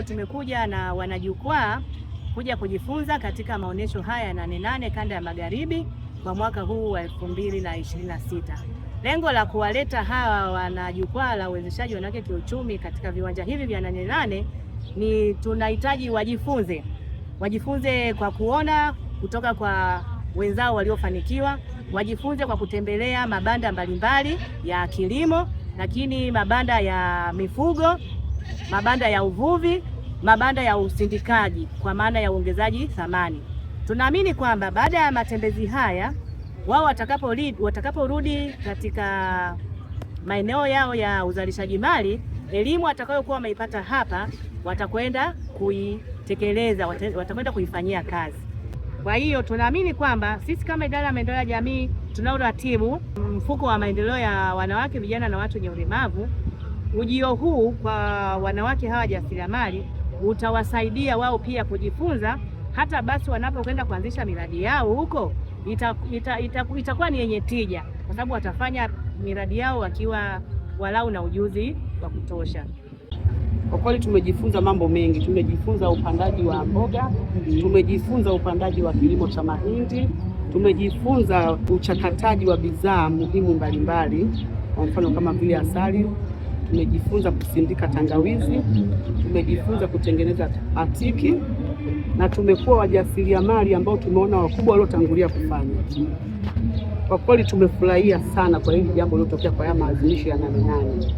Leo tumekuja na wanajukwaa kuja kujifunza katika maonyesho haya ya Nane Nane kanda ya Magharibi kwa mwaka huu wa 2026. Lengo la kuwaleta hawa wanajukwaa la uwezeshaji wanawake kiuchumi katika viwanja hivi vya Nane Nane ni tunahitaji wajifunze, wajifunze kwa kuona kutoka kwa wenzao waliofanikiwa, wajifunze kwa kutembelea mabanda mbalimbali ya kilimo, lakini mabanda ya mifugo, mabanda ya uvuvi, mabanda ya usindikaji kwa maana ya uongezaji thamani. Tunaamini kwamba baada ya matembezi haya wao watakaporudi katika maeneo yao ya uzalishaji mali, elimu atakayokuwa wameipata hapa watakwenda kuitekeleza, watakwenda kuifanyia kazi. Kwa hiyo tunaamini kwamba sisi kama idara ya maendeleo ya jamii tunaoratibu mfuko wa maendeleo ya wanawake, vijana na watu wenye ulemavu, ujio huu kwa wanawake hawa jasiriamali utawasaidia wao pia kujifunza, hata basi wanapokwenda kuanzisha miradi yao huko itakuwa ita, ita, ita ni yenye tija, kwa sababu watafanya miradi yao wakiwa walau na ujuzi wa kutosha. Kwa kweli tumejifunza mambo mengi. Tumejifunza upandaji wa mboga, tumejifunza upandaji wa kilimo cha mahindi, tumejifunza uchakataji wa bidhaa muhimu mbalimbali, kwa mfano kama vile asali, tumejifunza kusindika tangawizi, tumejifunza kutengeneza atiki na tumekuwa wajasiriamali ambao tumeona wakubwa waliotangulia kufanya. Kwa kweli tumefurahia sana kwa hili jambo lililotokea kwa haya maadhimisho ya Nane Nane.